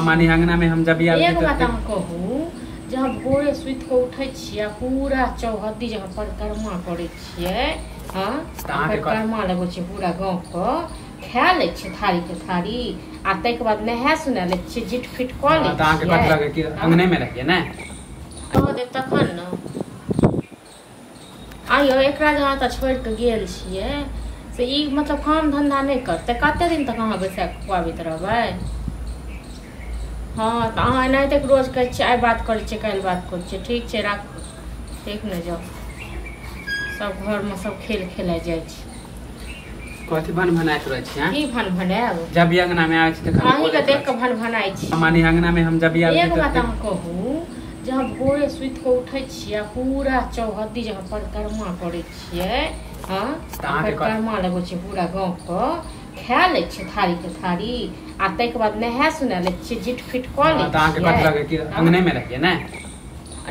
मानी अंगना में हम जब भी आबै एक बात अहाँ कहू, जहाँ भोरे सुति कऽ उठै छियै पूरा चौहद्दी जहाँ परिक्रमा करै छियै, हँ परिक्रमा लगै छै पूरा गाँवके, खा लै छियै थारी के थारी आ ताहिके बाद नहा सुना लै छियै, जिट फिट कऽ लै छियै। अहाँके कथी लगै कि अंगने मे रहियै ने? कह देब तखन ने। आइयो एकरा जहाँ तऽ छोड़ि कऽ गेल छियै से ई मतलब काम धन्धा नहि करतै, कते दिन तक अहाँ बैसा कऽ खुआबैत रहबै? हँ तऽ अहाँ एनाहिते रोज कहै छियै, आइ बात करै छियै काल्हि बात करै छियै। ठीक छै राखू, ठीक ने, जाउ सब घरमे सब खेल खेलाइ जाइ छै। कथी भन भनाइत रहै छी? की भन भनायब? जब भी अंगना में आबै छी तऽ अहीं के देख कऽ भन भनाइ छी। मानी अंगना में हम जब भी आबै छी। एक बात अहाँ कहू, जहाँ भोरे सुति कऽ उठै छियै पूरा चौहद्दी जहाँ परिक्रमा करै छियै, हँ परिक्रमा लगै छै पूरा गाँवके, खा लै छियै थारी के थारी आ ताहिके बाद नहा सुना लै छियै, जिट फिट कऽ लै छियै। अहाँके कथी लगै कि अंगने मे रहियै ने?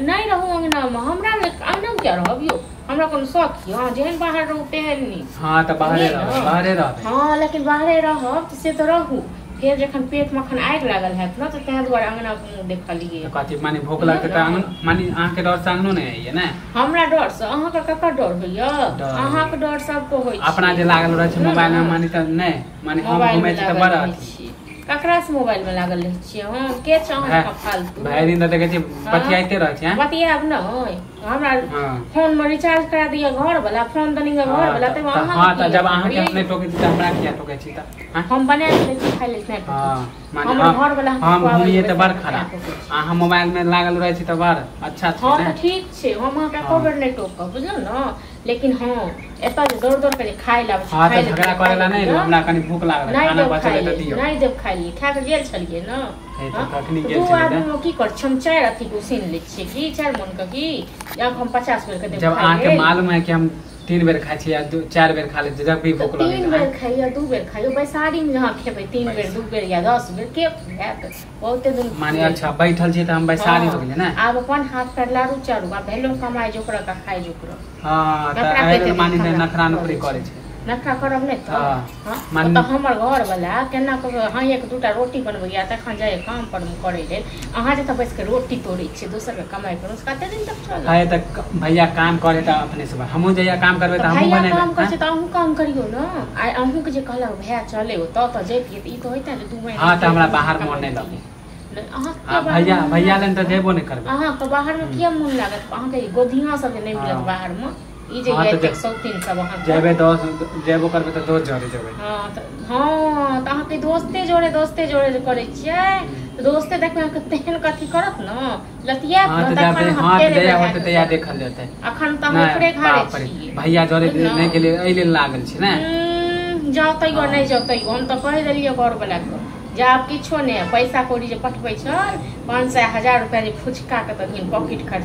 नहि रहू अंगनामे, हमरा अंगनामे किया रहब यौ? हमरा कोनो शौक यऽ? अहाँ जेहन बाहर रहू तेहन नीक। हँ तऽ बाहरे रहब, बाहरे रहब। हँ लेकिन बाहरे रहब तऽ से तऽ रहू, फेर जखन पेटमे अखन आगि लागल हैत ने तऽ ताहि दुआरे अंगना मुँह देखलियै। कथी माने भूख लगतै तऽ अंगना, माने अहाँके डर से अंगनो नहि होइए ने? हमरा डर से? अहाँके ककर डर होइए? अहाँके डर सबके होइ छै। अपना जे लागल रहै छै मोबाइल मे माने तऽ नहि, माने हम घुमै छी तऽ बड़ अथी। ककरा से मोबाइल में लागल रहै छियै? हम के छै अहाँ फालतू? भरि दिन तऽ देखै छियै बतियाइते रहै छियै। बतियाब नहि, हमरा फोन में रिचार्ज करा दिअ घर वाला, फोन दनी घर वाला, तब अहाँ। हां तऽ जब अहाँ के हम नहि टोकै छी तऽ हमरा किया टोकै छी? तऽ हम बना लै छी खाइ लेल, नहि हां हमर घर वाला। हम घुमिए तऽ बड़ खराब, अहाँ मोबाइल में लागल रहै छी तऽ बड़ अच्छा छै। हां तऽ ठीक छै, हम अहाँके एको बेर नहि टोकब, बुझलहुँ ने? लेकिन हँ एतऽ जे दौड़ दौड़ के जे खाय लए आबै छै, खाय झगड़ा करै ला नहि, हमरा कनी भूख लागल, खाना बचल तऽ दियौ। नहि देब खाय लिए, खा के गेल छलियै ने। कखनी गेल छलियै? दू आदमी की कर छी हम, 4 अथी के उसीन लै छियै की 4 मन के, की हम 50 बेर के देब? जब अहाँके मालूम है कि हम 3 बेर खाइ छियै या 4 बेर खा लै छियै, जब भी भूख लगै 3 बेर खाइयो 2 बेर खाइयो, बैसारी मे जहाँ खेबै 3 बेर 2 बेर या 10 बेर के हैत बहुते दिन। माने अच्छा बैठल छियै तऽ हम बैसारी हो गेलै ने। आब अपन हाथ पैर लारू चारू, आब भेलो कमाइ जोकरा का खाइ जोकरा। हां तऽ माने नखरा नखरी करै छै। नखरा करब नहि तऽ? तऽ हमर घर वाला केना कऽ हँ 1 2टा रोटी बनबैया तखन जाइए काम पर करै लेल, अहाँ जतऽ बैस कऽ रोटी तोड़ै छियै दोसरके कमाइ करू, कते दिन तक चलत? है तऽ भैया काम करे तऽ अपने से, हमहूँ जहिया काम करबै तऽ हमहूँ बनेबै। काम करै छै तऽ अहूँ काम करियौ ने। आइ अहूँके जे कहलक भैया चले ओतऽ तऽ जैतियै, तऽ ई तऽ होइते जे 2 महीना। हँ तऽ हमरा बाहर मोन नहि लगै। भैया भैया लग तऽ जेबो नहि करबै। अहाँके बाहरमे किया मोन लागत? अहाँके गोधिया सब जे नहि मिलत बाहरमे, ई जे एतेक शौकीन सब अहाँ जेबै दोस्त, जेबो करबै तऽ दोस्त जोड़े जेबै। हँ तऽ हँ तऽ अहाँके दोस्ते जोड़े दोस्ते जोड़े जे करै छियै तऽ दोस्ते देखबै अहाँके तेहन कथी करत ने, लतियात ने, तखन अहाँ फेर जहिया होतै तहिया देखल जेतै। अखन तऽ अहाँ ओकरे घरे छियै। भैया जोड़े नहि गेलियै एहि लेल लागल छी ने। जाउ तैयो नहि जाउ तैयो, हम तऽ कहि देलियै घर वाला के जे आब किछो नहि, पैसा कौड़ी जे पठबै छल 500 1000 रुपया जे फुचका के तऽ पॉकेट खर्च।